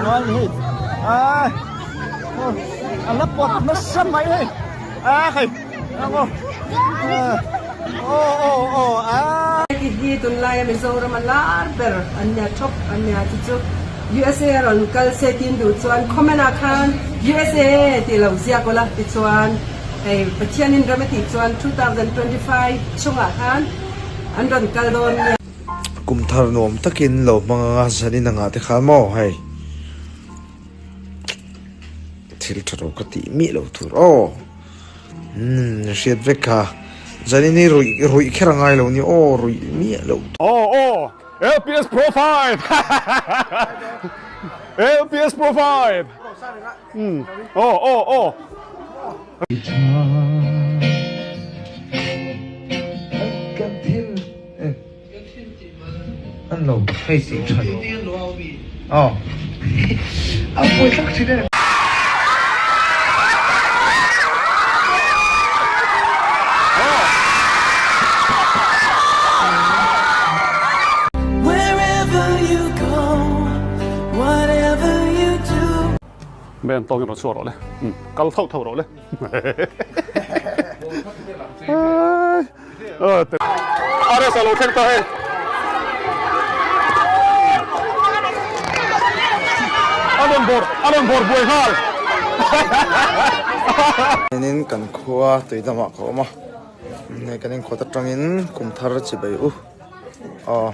ngai ni hei a a la pawt nasa mai hei a hei ang aw aw aw aw a. Heti hi tunlaia Mizoram a lar ber an nia thawk an nia chu chu USA a rawn kal se tin duh chuan comment ah khan USA tih lo ziak ula tichuan hei Pathianin ram a tih chuan 2025 chhungah khan an rawn kal dawn nia. Kum thar nuam takin lo hmang anga zanin angah te khan maw hei thil tha lo ka tih miah lo tur aw umm hriat vek kha zanin hi ruih ruih kher a ngai lo ni aw ruih miah lo Aw aw LPS Pro 5 LPS Pro 5 umm aw aw aw. An lo hei tih tha lo aw a pawi thlak thin e. Ben tawngin rawn chhuak rawh le kal thauh thauh rawh le. RS a lo thleng ta hei. A rawn bawr, a rawn bawr buai nghal. Hianin kan khua tuidamah ka awm a, hei kan inkhawt atangin kum thar chibai u aw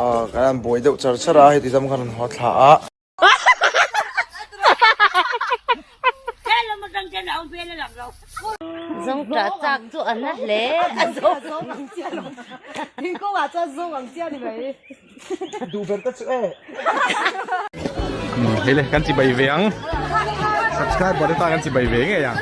aw kan han buai deuh char char a heti dam khan an haw thla a. Zawngṭah chak chu a na hle a Hei le kan chibai ve ang subscriber te tan kan chibai ve ngei ang.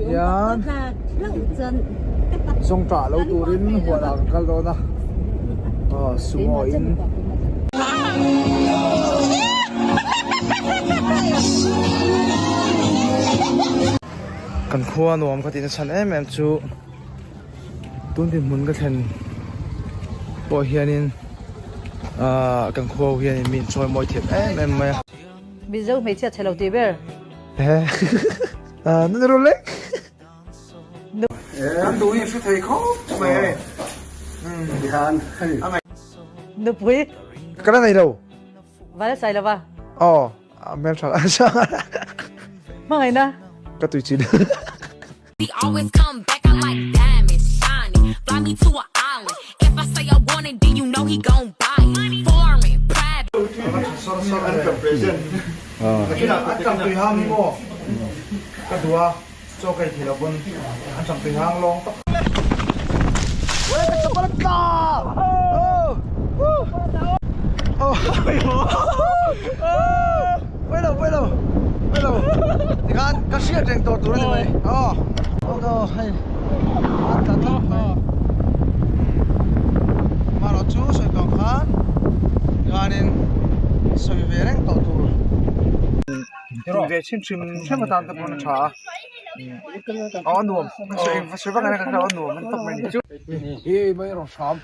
Hian zawngṭah lo turin huanah kan kal dawn a aw sumo in. Kan khua nuam ka tihna chhan em em chu tun dinhmun ka thlen pawh hianin ahh kan khua ho hianin mi inchawi mawi thiam em em mai a. Mizo hmeichhia chhe lo tih ber. Ahh nuna rawh le. Kan duh hi a hre thei khawp mai hei. Tihan hei. Nupui. Ka la nei lo. Vala sai lova. Aw, a hmel tha la. Hmangaihna. Ka tui chin. Ka duh a, chaw ka ei thei lo pawn an chang tui hang lawng tak. Tikhan ka hriat reng tawh tur a ni mai. Aw. Aw hei a tla thlap mai. Marawh chu sawi tawh khan tikhanin sawi ve reng tawh tur. Tih ve chhin hrim hrim atan te pawh a tha a. Aw a nuam sawi vak a ni a nuam an tawp mai a ni. He mai rawn hram.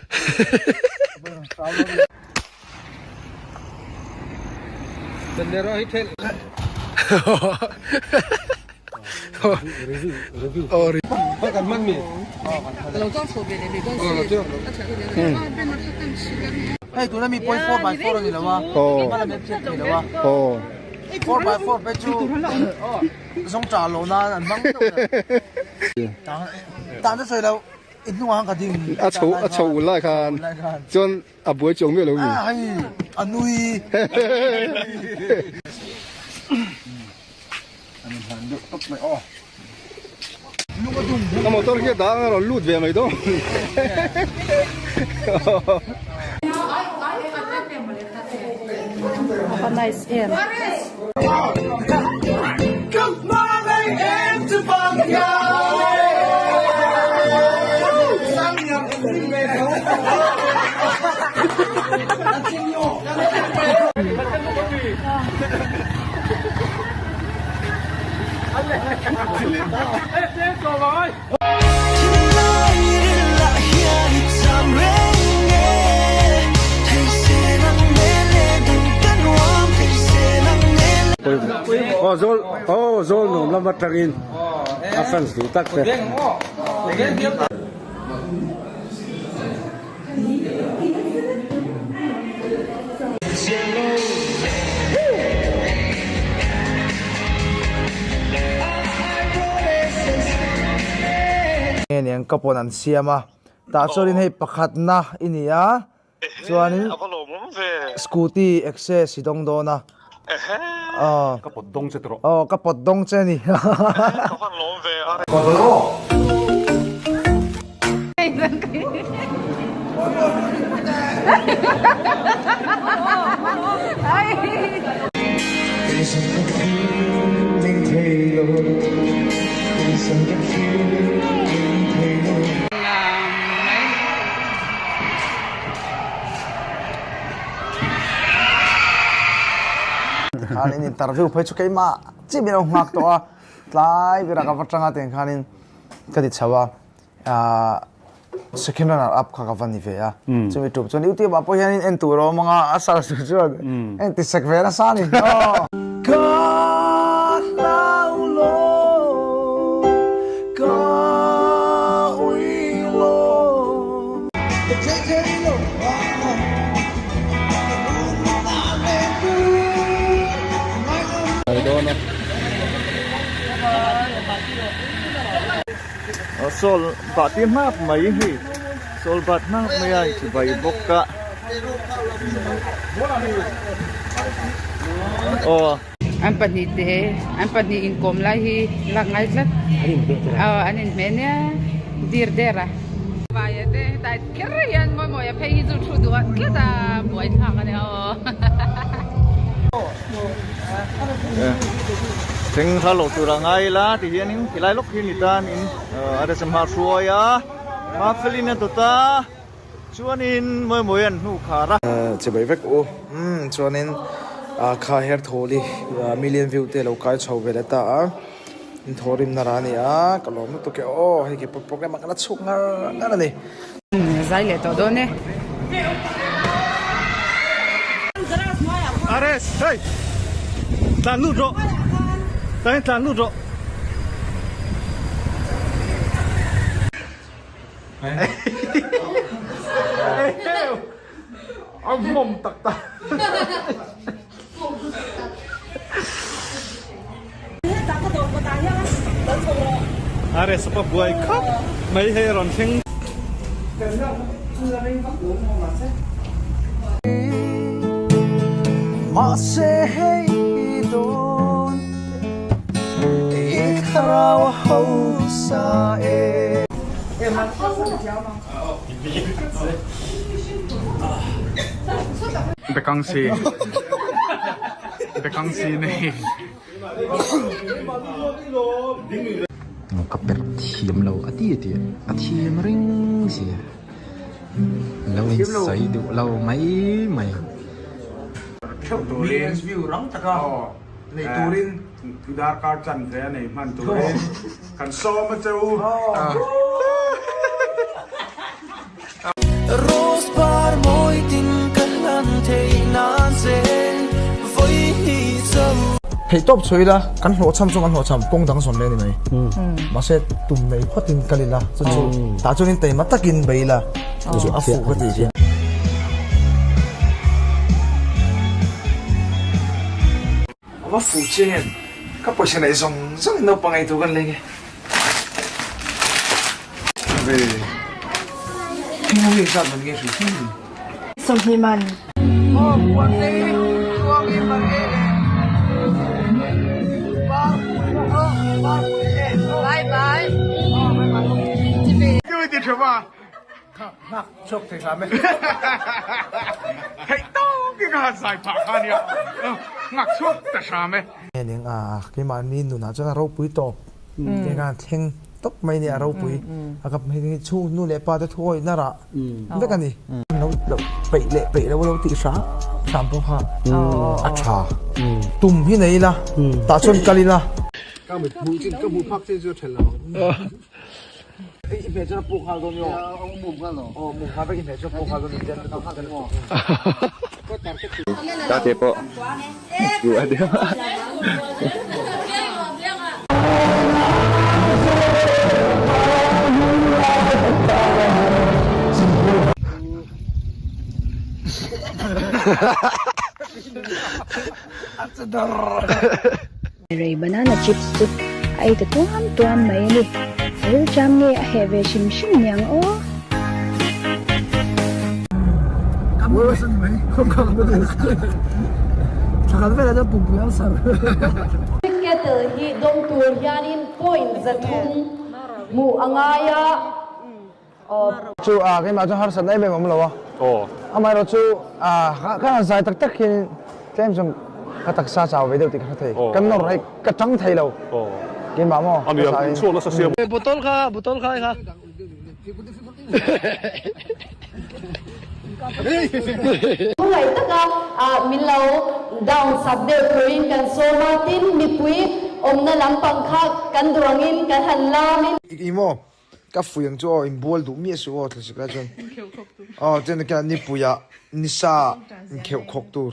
Mai rawn hram. Hei tuna mi point 4 by 4 a ni lo a hmalam em hriat thei lo a 4 by 4 phei chu zawng ṭah loh nan an hmang deuh ber tan te sawi lo i hnungah khan ka ding a chho a chho lai khan chuan a buai chuang miah lo mi a hei a nui an inhlan deuh tawp mai aw A motor hi a dang a rawn lut ve mai dawn. A nice em. Aw zawl aw zawl nuam lam atangin a fans duh tak te. Nge niang ka pawn an siam a tah chuanin hei pakhatna i ni a chuanin scooty access i dawng dawn a aw ka pawt dawng che tawh aw ka pawt dawng che a ni Khanin interview phei chu keimah chiah min lo nghak tawh a, tlai berah ka va tang a tiang khanin ka ti chho a, ahh second runner up kha ka va ni ve a, chumi tum chuan youtube ah pawh hianin en tur a awm ang a, a sar chu chuan en ti sek ve nasa a ni. Ka hlau lo, ka ui lo. Sawl bah tir hnap mai hi sawl bat hnap mai a inchibai bawk a aw. An pahnih te an pahnih inkawm lai hi lak ngai tlat aw an inhmeh nia dir der a. Vaia te hetah kher hian mawi mawi a phei hi chu thu duh a tlat a buai thlak a nia aw. Thleng hla loh tur a ngai ila ti hianin tilai lawk hi ni tan in a resem ha hruai a Mafelin a dawt a chuanin mawi mawi an hnu khar a. Chibai vek u umm chuanin kha her thawli million view te lo kai chho ve leh ta a in thawhrim na rah a ni a ka lawm lutuk e aw hei khi program ah ka la chhuk ngar ngar a ni. Zai leh tawh dawn e. Ares hei tlan lut rawh tah hian tlan lut rawh. A hmawm tak tak. Ares a pa buai khawp mai hei a rawn thleng. Mahse hei dawn i thlarau a hausa e. Bekang si Bekang si nei. Ka perh thiam lo a ti a ti a thiam reng si lo in sawi duh lo mai mai. Millions view rang taka nei turin darkar chan ve a nei hman turin kan sawm a che u. Rose par mawi tin ka hlan thei nan che vawi hi cho. Theih tawp chhuah ila kan hlawhchham chu kan hlawhchham kawng dang zawn leh a ni mai. Mahse tum nei phawtin kal ila chu chu tah chuanin taima takin bei ila chu chu a fuh ka tih hi. A va fuh chiang em? Ka pawisa neih zawng zawng in naupang ei tur kan leng e. Ve. Heng ho hi engzat man nge hrim hrim ni? 20 man. Aw puan te hi tuang in man e le. Par pui par pui e. Bye bye. Aw bye bye. Kêu ti tha ba. Nghak chhuak thei hram e. Theih tawk in ka han zai phah kha nia. Nghak chhuak ta hram e. Eng a keimahni nunah chuan a ropui tawp. Kei khan thleng tawp mai nia a ropui. A ka hei chhung nu leh pa te thu awihna rah vek a ni. Lo lo peih leh peih lo lo tih hram hram pawh kha a tha. Tum hi nei ila tah chuan kal ila. Ka mit hmuh chin ka hmuh phak chin chu a ṭhelh lo ang. I hmeh chuan a puk nghal dawn nge aw? Mum nghal lo. Aw mum nghal vek i hmeh chuan puk nghal dawn ni chen lutuk chen lutuk. Ka te pawh duh a deuh a. Rei banana chips chu a ei ta tuam tuam mai a ni. A rilṭam nge a heh ve hrim hrim niang aw. Kettle hi dawng tur hianin point 300 hmuh a ngai a. Chu a keimah chuan harsatna em em awm lo a. Amaherawh chu ka han zai tak tak hian tlem chuan ka taksa chau ve deuh tih ka hre thei. Ka nawr hei ka tang thei lo keimah maw ka zai in. Bottle kha bottle kha kha. Khawnghaih taka min lo down sak deuh turin kan sawm a, tin mipui awmna lampang kha kan duh angin kan han lam in. I maw Ka fui ang chu aw inbual duh miah suh aw thlasik lai chuan aw chuan khian nipuiah nisa inkheuh khawk tur.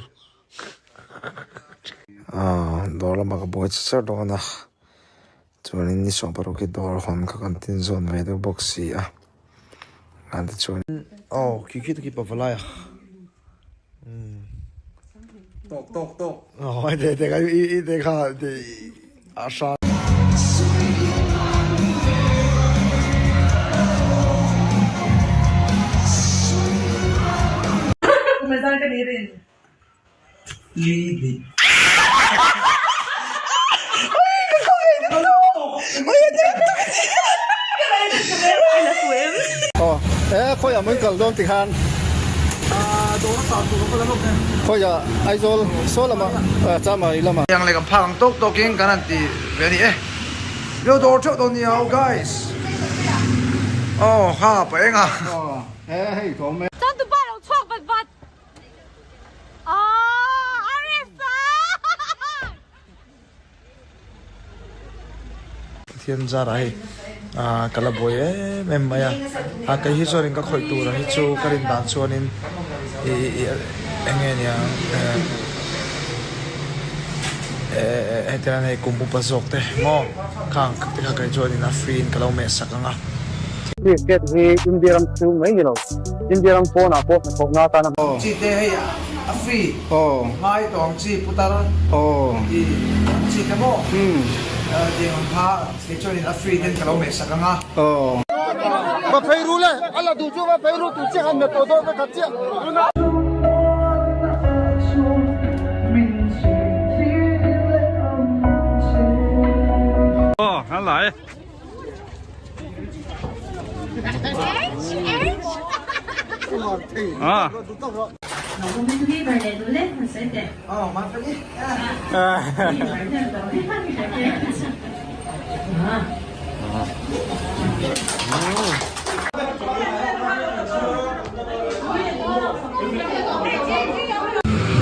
Aw dawr lamah ka buai char char dawn a chuanin ni 16 hi dawr hawn kha kan tin zawn ve deuh bawk si a an ti chuan. Aw khi khi te khi pavalai a umm tawk tawk tawk aw i te te kha i te kha a hran. Tiang leh kan phak ang tawk tawk in kan han ti ve a ni e. Lo dawr theuh dawn nia aw guys. Aw ha pa eng a. Changtupa lo chhuak vat vat. Aww RS-a. Pathian zara hei ah ka la buai em em mai a a kei hi chuanin ka khawih tur hi chu ka rin dan chuanin ih eng nge niang eh eh hetiang hian hei kum upa zawk te maw khang te kha kei chuanin a free in ka lo meh sak ang a. Cricket hi India ram chhung mai ni lo, India ram pawnah pawh hnathawhna atana. Chi te hei a free ngai tawh ang chi putar i ang chi te maw tiang ang kha kei chuanin a free ten ka lo meh sak ang a. Va phei ru le, a la duh chu va phei ru tu chiah han met tawh dawn vek khat chiah. Aw, han la e. À.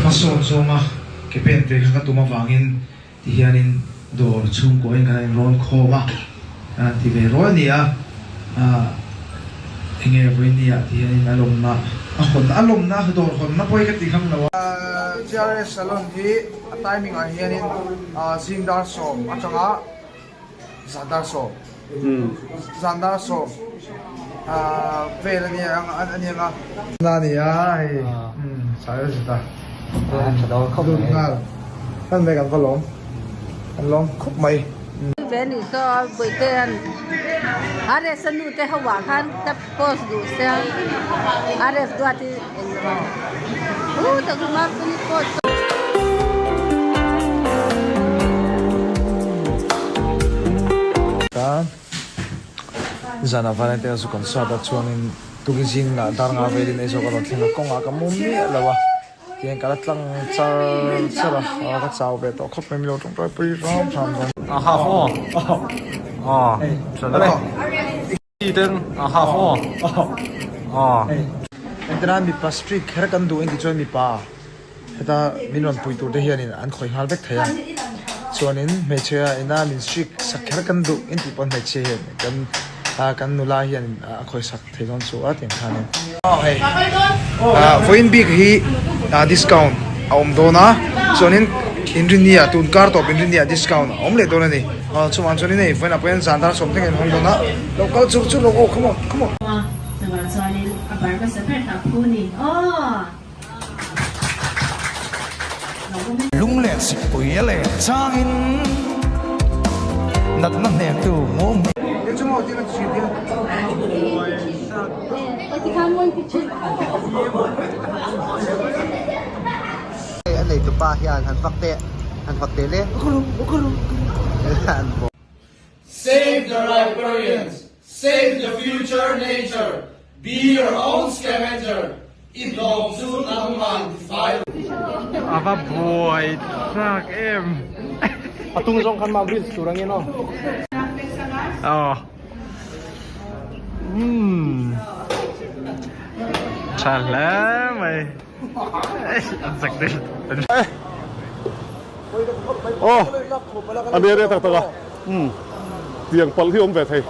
Hmasawn zawnga ke pen ve kha ka tum avangin Tihianin dawr chhungkuain kan inrawn khawm a, kan han ti ve rual a ni a, enge vawinia tihianin a lawmna a hawn a lawmna dawr hawnna pawh hi ka ti kham lo a. GRS Salon hi a timing ah hianin zing dar sawm atanga zan dar sawm zan dar sawm vel a nia a nia nga. Na ni a hei sai a zet a lut nghal hman mai kan va lawm kan lawm khawp mai. Ve ni saw Buite an RS a nu te ho ah khan ka post duh sia RS duat hi eng rawh u tak hma pawh post. Zan a Valentine a zu kan sat a chuanin tukin zing ah dar nga velin Aizawl ka rawn thleng a kawngah ka mu miah lo a tihian ka la tlang char char a ah ka chau ve tawh khawp mai milo tawngtai pui ram ram dawn. A half aw aw ten a half aw aw. Engtina mipa street kher kan duh engti chuan mipa heta min rawn pui tur te hianin an khawih nghal vek thei a. Chuanin hmeichhia ina min hrik sak kher kan duh in tih pawn hmeichhia hian kan kan nula hian a khawisak thei dawn chu a tiang khanin. Aw hei vawiin bik hi discount a awm dawn a chuanin inrinni ah tun kar tawp inrinni ah discount a awm leh dawn a ni. Aw chuvang chuanin hei vawiin ah pawh hian zan dar sawm thleng in hawng dawn a lo kal chur chur lo aw come on come on. Chuvang chuanin a bar hmasa ber kha a phu ni aw. Lunglen sikpui a len changin natna hnehtu hmuh A neitupa hian han fak teh han fak teh le. Save the Riparians, Save the future nature, Be your own scavenger, I hlawm chu nangman tifai rawh. A va buai thlak em. A tung zawng khan mah reels tur angin aw. Aw. Umm. Tha hle mai. An zak deuh. Aw. A nia nia tak tak a. Umm. Tiang palh hi awm ve thei.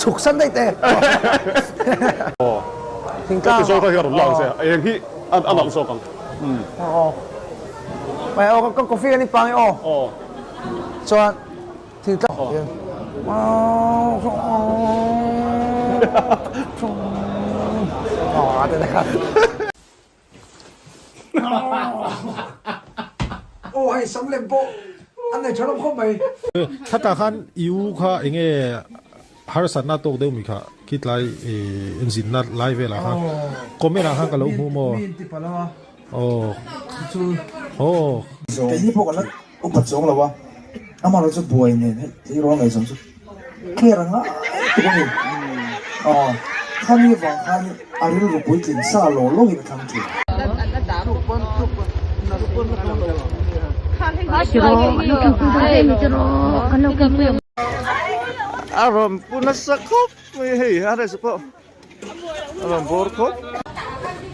Chhuk san daih te. Thingtlang. Zawk hi a rawn lang che. Eng hi a nalh zawk ang. Aw. Mai aw ka coffee kan inpang e aw. Aw. Chuan thingtlang. Aw. Aw te kha. Aw hei sam lem pawh an nei tha lo khawp mai. Khatah khan i u kha enge harsatna tawk deuh mi kha khitlai enzinna lai velah khan comment ah khan ka lo hmuh maw? Mi inti palh a. Aw. Chu. Aw. Keini pawh kan la upat zawng lo a, amah chu buai nen hei tleirawl ngei zawng chu clear ang lai tuk a ni. Aw, khami vang khan a rilru puitling sa law law in a thlang thin. A rawn pu nasa khawp mai hei a rest pawh a rawn bawr khawp.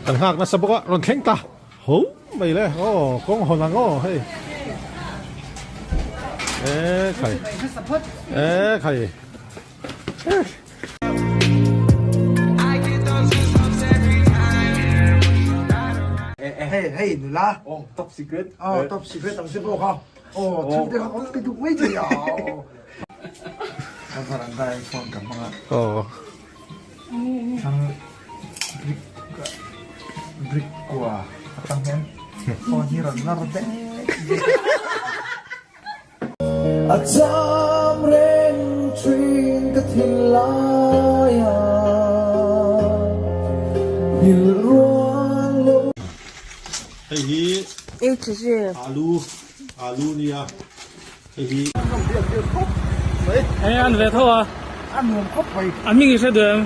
Kan nghak nasa bawk a rawn thleng ta. Ho mai le aw kawng hawn ang aw hei e khai e khai Hei hei nula oh top secret oh top secret ang che pawh kha oh thil te kha awm ti duk mai thei a oh ka varanda in phone ka hmang a oh Thlang brick brick kua atang hian phone hi rawn lar dek dek a. A cham reng thin ka thinlai a nghilh rual lo. Hei hi alu alu nia hei hi. Hei an ve tho a. A hming i hre duh em?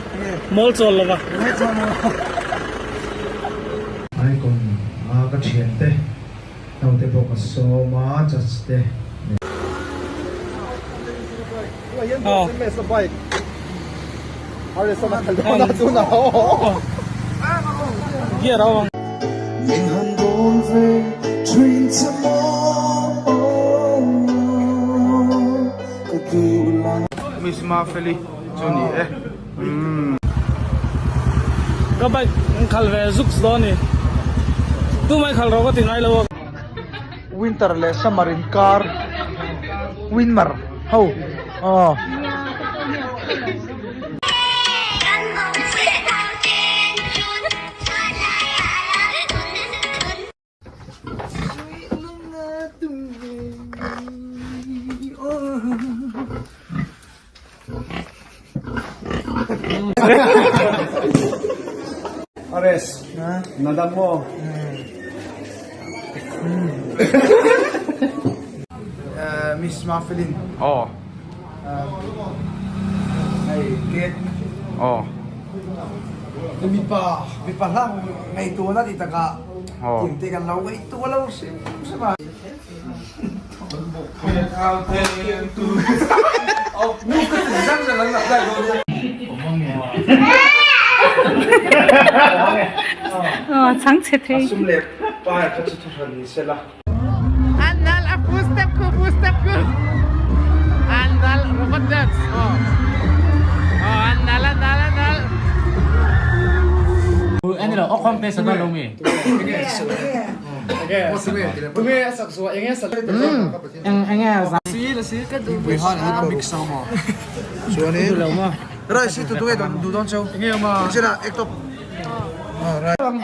Mawl chawl lo va. Icon a ka thian te naute pawh ka sawm a judge te nen. Min han dawn ve thin che maw ka duh lai. Miss Mafeli chu ni e. Umm. Ka bike khal ve zuk dawn ni. Tumah i khal rawh ka ti ngai lo a. Winter leh summer in kar winmer ho aw. Ares, nadam mo. Miss Mafelin. Oh. Hei gate. Oh. Mipa, mipa hlang ngaihtuahna tih takah tiangte kan lo ngaihtuah lo hrim hrim a. Aw chhang chhe thei. A sum leh pai kha chu thuhran ni sela. An nal a full step khu full step khu. An nal robot dance. Aw. Aw an nal an nal an nal. Ani lo aw khom te sa lo mi. Tunge a sak zuah enge sak. Eng enge za. Si la si ka duh pui han a mix ang maw. Chuanin rice hi tu tunge duh dawn cheu. Enge awm a. Chela ek top.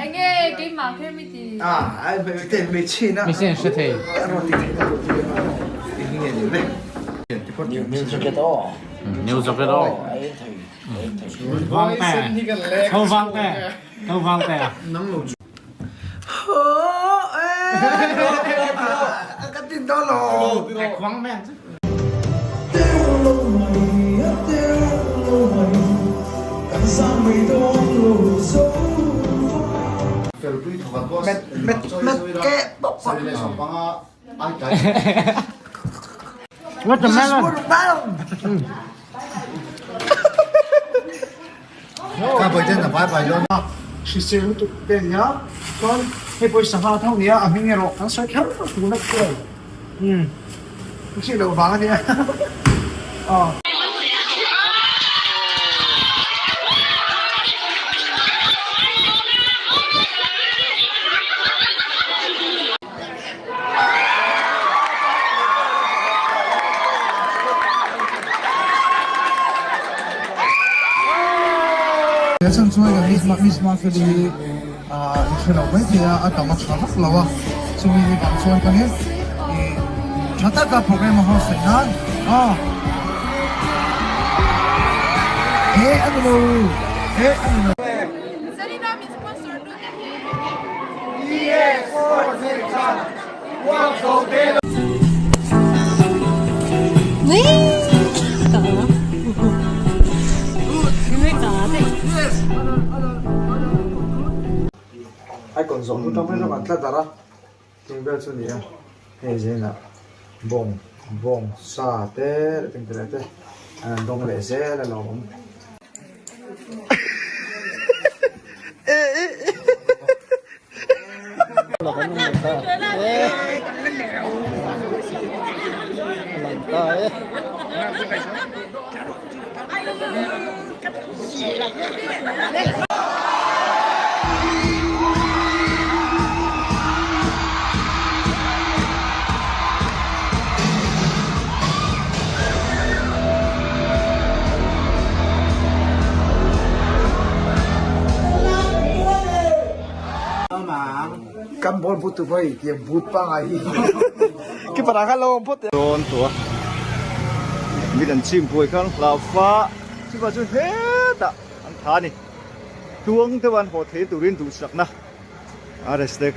Enge keimah kher mi ti. Ah te hmeichhe na. Hmeichhe an hre thei. New jacket aw. New jacket aw. Vang te. Tho vang te. Tho vang te. Nang lo chu. Ka tin dawn lo. Vang men chu. Watermelon. Ka bawihte na bai bai dawn a. Hrisel lutuk te ania chuan hei pawh hi sangha tho ania a hming erawh kan sawi kher tuna chu umm hriat loh vang ania aw. He chan chuan kan Miss Mafeli hi ah i hre lo mai thei a, a dam a tha vak lo a, chumi ni vang chuan kan in ih tha taka program a host theih nan aw he a ni lo he a ni lo. Icon zawh hnu tang mai zawk an tla darh a tih vel chu a ni a hei zenah bawng bawng sa te leh eng te an dawng leh zel a lo awm. Kan ball but tu pawh hi tiang but pangai hi ki parah khan lo awm phawt Dawn tawh a mit an chim buai khan hlau fa chuvah chuan hetah an tha a ni. Tuang deuh an haw thei turin duhsakna RS te.